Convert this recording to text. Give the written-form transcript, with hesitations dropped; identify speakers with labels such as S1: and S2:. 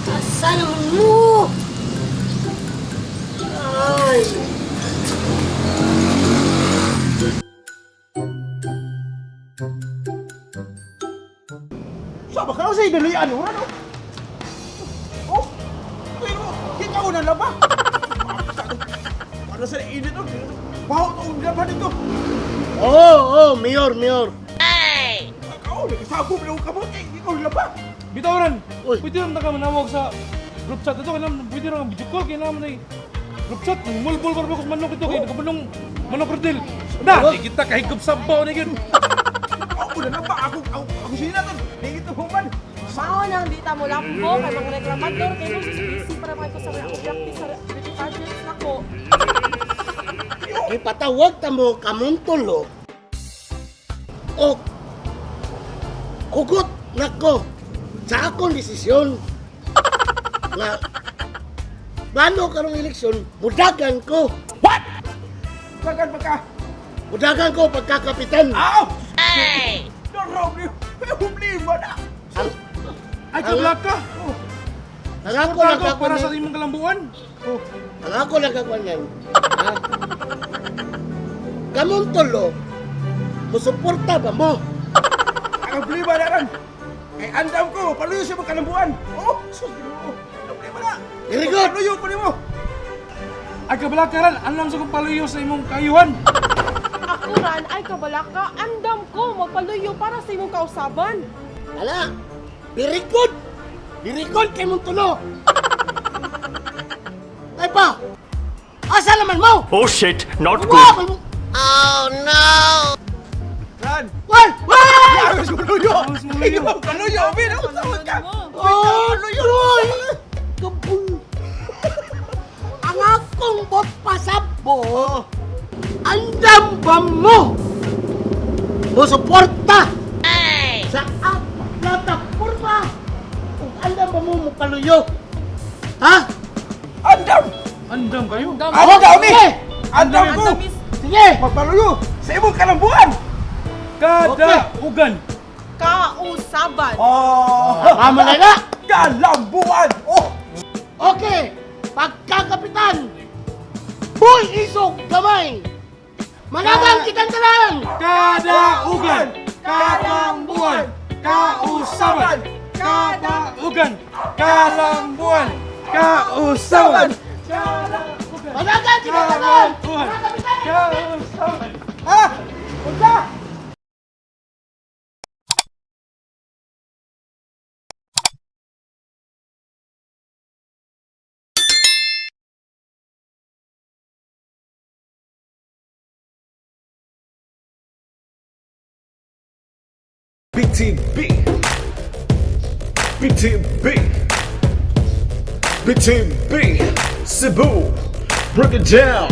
S1: Asa naman mo? Ay!
S2: Sama ka sa dali ano ra no? Oh. Pero kita ko na laba. Para sa init oh. Baho to ang laban dito.
S1: Oo, oh, mayor, mayor.
S2: Ikaw, nagkasabog na akong kamot eh. Ikaw laba.
S3: Bitaw ran.
S1: Uy.
S3: Pwede rin ka manawag sa group chat ito. Kailangan, pwede rin ang video call. Kailangan na group chat. Mulbol pa rin manok ito. Kaya nagkabanong manok rodil. Na, di kita kahigop sabaw na yun.
S2: Ako na laba. Ako, ako, ako sina to. Di ito human.
S4: Mao nang di ta mo lambo kay mga reklamador kay mo busy para mga ko sa mga practice sa beauty pageants nako.
S1: Ipatawag ta mo kamong tulo. O hugot nako sa akong desisyon na plano karong eleksyon, mudagan ko.
S2: What? Dagan pa ka.
S1: Mudagan ko pagkakapitan.
S2: Aw! Ay! Dorob niyo. May problema na.
S1: Ang,
S3: Ay, kablak ka.
S1: ang ako lang
S3: Ako, para sa
S1: kakuan.
S3: imong kalambuan.
S1: Oh, ang ako lang kakuan yan. Ha? Kamong tulo, musuporta ba mo?
S2: Ang problema na ran. Kay andam ko, paluyo siya magkalambuan. Oh, sus, Ginoo. Ang problema na.
S1: Very good.
S2: Paluyo ko nimo.
S3: Ay, kablak ka ran. Alam sa kong paluyo sa imong kayuhan.
S4: Ako ran ay kabalaka andam ko mapaluyo para sa imong kausaban.
S1: Ala, very good. Very good kay mong tulo. Ay pa, asa naman mo?
S5: Oh shit, not
S1: Wa,
S5: good.
S1: man mo.
S2: Ran.
S1: Wal, wal!
S2: Yagas mo luyo.
S3: Yagas mo luyo.
S2: Ikaw, Paluyo, bin. Ako tawag ka.
S1: Oh, Troy! Kabul! Ang akong bot pasabo, andam ba mo? Mo suporta sa plataforma kung andam ba mo mopaluyo? Ha?
S2: Andam.
S3: Andam kayo.
S4: Andam.
S2: Andam eh.
S1: Okay.
S2: Andam ko.
S4: Andam is
S1: Sige!
S2: Magpaluyo sa imong kalambuan.
S3: Kada ugan.
S4: kausaban.
S2: Oh.
S1: Tama na na!
S2: Kalambuan. Oh.
S1: Okay, pagkakapitan, Boy Isog Gamay! Managang kitang tanan!
S3: Kada ugan. Kalambuan. Kausaban. Kada ugan. Kalambuan. Kausaban.
S1: Managang kitang tanan!
S3: Kalambuan. Kausaban.
S2: Ha? Unsa?
S6: BTB. BTB. BTB. Cebu. Break it down.